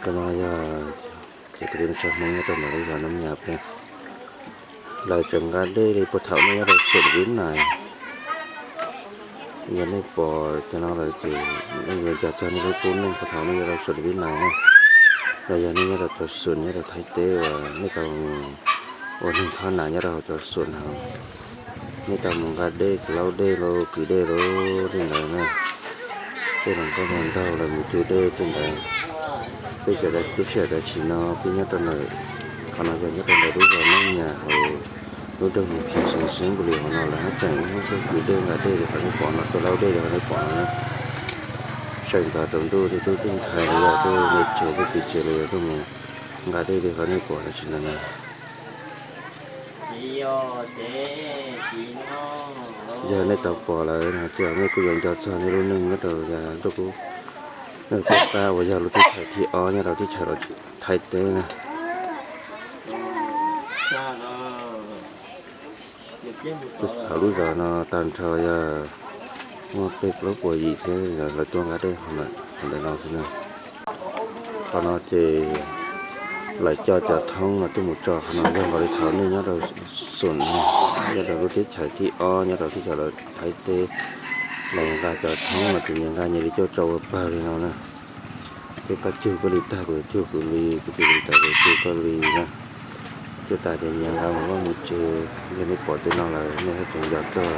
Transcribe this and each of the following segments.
Cov no yog cov kwv tij neej tsa Hmoob nyob rau ntawm lub zos Nab Nyas pem, lawv tseem nqa dej li puag thaum nej nyob rau Xum Vib Nais. Yog nej pom cov no lawm ces nej yuav nco txog nej lub tub neej puag thaum nej nyob rau Xum Vib Nais na, los yog nej nyob rau cov Xum nyob rau Thaib teb uas nej tau ua neeg thoj nam nyob rau hauv cov Xum no, nej tau mus nqa dej, kwv laub dej los kwv dej los tej ntawd na. Tej hluas nkauj hluas nraug lawv mus cug dej tej ntawd. Peb cov lub sij hawm tam sim no peb nyob rau ntawm, qhov no yog nyob rau ntawm lub zos Nab Nyas hauv lub nroog Moos Phias xeev Xeeb Npus Lis hauv no, lawv haj tseem ua hnub tuaj kwv dej nqa dej li qhov nej pom no, kwv laub dej li qhov nej pom no na. Sawv ntxov tsaus ntuj tej tub tej ntxhais los yog tej me tsev tej kwv tsev los yog tuaj mus nqa dej li qhov nej pom tam sim no na. Yog nej tau pom lawm no ces nej kuj yuav nco txog nej lub neej nyob rau yav ntuj qub, nej lub teb pab uas yog lub teb chaws thib ob nyob rau teb chaws Thaib teb na. Hauv lub zos no tag nrho yog muaj peb plaub puas yim thiab, lawv tuaj nqa dej hauv ntawm no xwb na. Qhov no ces lawv coj cov thoob no tuaj mus tso qhov no, yog nkaus li thaum nej nyob rau Xum no, nyob rau lub teb chaws thib ob nyob rau teb chaws Thaib teb, lawv nqa cov thoob no ces nyias nqa nyias li cuaj tso ua pawg li no na. Ces koj cug koj li tag, kuv cug kuv li, kuv cug kuv li tag, kuv cug koj li na. Cug tas ces nyias nqa mus vaj mus tsev. Yog nej pom tej no lawm nej haj tseem nco txog,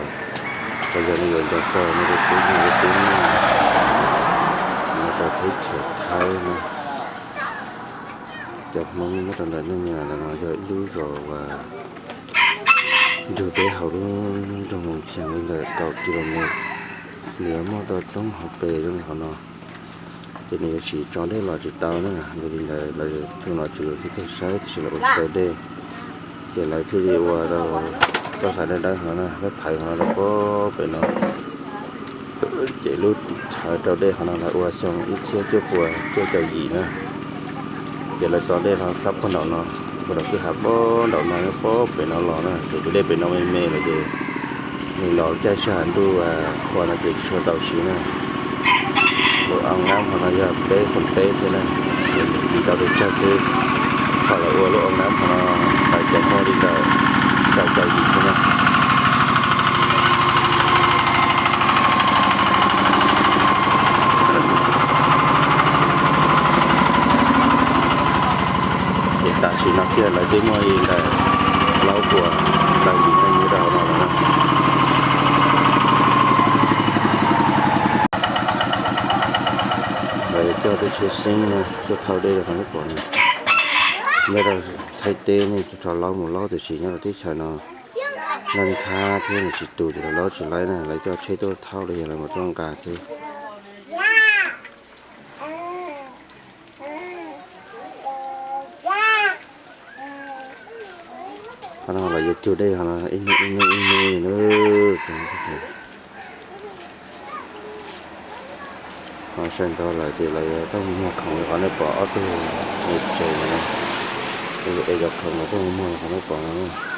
los yog nej yuav nco txog nej lub tub neej, lub tub neej nyob rau teb chaws Thaib na. Cov Hmoob nyob rau ntawm Nab Nyas ntawm no yog ib lub zos uas nrug peb hauv lub nroog Moos Phias li ntawm kaum kilomev, nws yuav muaj toj roob hauv pes zoo li qhov no. Ces nws yuav tsis tso dej los tsis tau na, yog li ntawd lawv tug nom tswv thiaj tuaj saib tab sis lawv ua xaws dej, ces lawv thiaj li ua rau toj xaws dej dawb hov no, lawv thaiv hov rau pem no. Ces lub thawv rau dej qhov no lawv ua xyoo ib txhiab cuaj puas cuaj caum yim na. Ces lawv tso dej los sab puag nraum no, puag nraum kwj ha puag nraum no, puag pem no los na, ces tus dej pem no me me lawm ces nws los caij sij hawm ntuj qhua no ces tsis tshua txaus siv na. Lub oo nab qhov no yog peb feem peb xwb na, ces nws tiv tau pes tsawg xwb. Thaum lawv ua lub oo nab qhov no lawv cov muaj li ntawm rau caum yim xwb na. Ces tam sim no kiag lawv twb muaj li ntawm plaub puas plaub yim neeg nyob rau hauv no lawm na. Lawv coj tej tsheb xeeb na tuaj thauj dej rau qhov nej pom no. Nyob rau Thaib teb nej rho laub mus laub tiam sis nyob rau teb chaws no laj nthab thiab nws tsis tus ces lawv laub tsis laib na, lawv coj tsheb tuaj thauj los yog lawv mam tuaj nqa xwb. Qhov no lawv yuav cug dej qhov no ib hnub ib hnub ib hnub li na. Ho sawv ntxov lawm ces lawv yuav tuaj mus muag khoom li qhov nej pom ob tug me tsev no, es cov khoom lawv tuaj mus muag li qhov nej pom no.